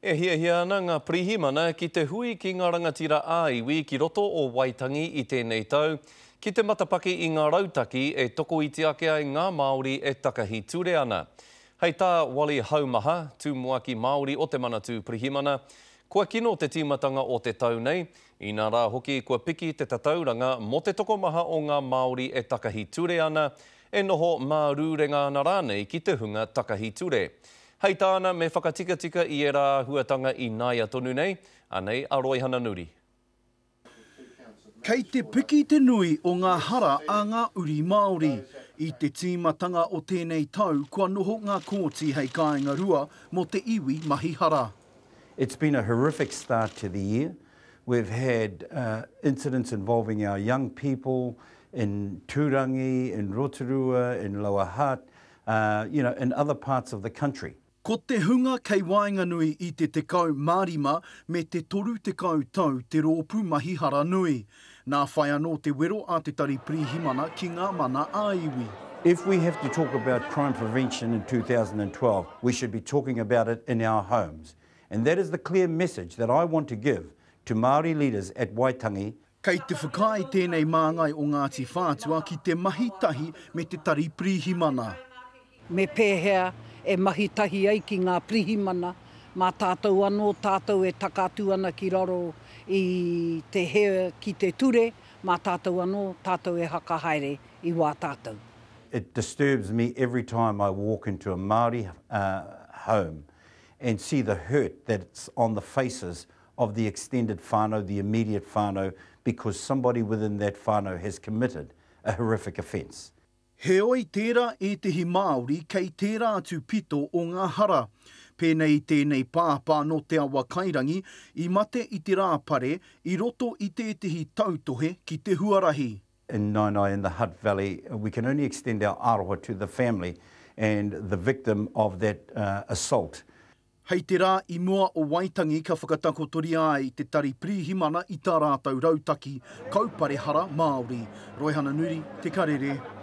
E hiahia ana ngā pirihimana ki te hui ki ngā rangatira ā-iwi ki roto o Waitangi i tēnei tau, ki te matapaki i ngā rautaki e tokoiti ake ai ngā Māori e takahi ture ana. Hei tā Wally Haumaha, Tumuaki Māori o te Manatū Pirihimana, kua kino te tīmatanga o te tau nei, inā rā hoki kua piki te tatauranga mō te tokomaha o ngā Māori e takahi ture ana, e noho mārūrenga ana rānei ki te hunga takahi ture. Hei tāna, me whakatikatika i ērā āhuatanga i nāia tonu nei, anei a Roihana Nuri. Kei te piki te nui o ngā hara a ngā uri Māori. I te tīmatanga o tēnei tau kua noho ngā kōti hei kāinga rua mō te iwi mahi hara. It's been a horrific start to the year. We've had incidents involving our young people in Turangi, in Rotorua, in Lower Hutt, you know, in other parts of the country. Ko te hunga kei waenganui i te 15 me te 30 tau te rōpū mahi hara nui. Nā whai anō te wero a te Tari Pirihimana ki ngā mana ā-iwi. If we have to talk about crime prevention in 2012, we should be talking about it in our homes. And that is the clear message that I want to give to Māori leaders at Waitangi Kei te whakaae tēnei māngai o Ngāti Whātua ki te mahi tahi me te Tari Pirihimana. Me pēhea e mahi tahi ai ki ngā pirihimana, mā tātou anō tātou e taka atu ana ki raro i te he ki te ture, mā tātou anō tātou e hakahaere i wā tātou. It disturbs me every time I walk into a Māori home and see the hurt that's on the faces of the extended whānau, the immediate whānau, because somebody within that whānau has committed a horrific offence. Heoi, tērā ētehi Māori kei tērā atu pito o ngā hara. Pēnei i tēnei pāpā nō Te Awakairangi i mate i te Rāpare i roto i tētehi tautohe ki te huarahi. In Naenae in the Hutt Valley, we can only extend our aroha to the family and the victim of that assault. Hei te rā i mua o Waitangi ka whakatakotoria ai te Tari Pirihimana i tā rātou rautaki kaupare hara Māori. Roihana Nuri, Te Karere.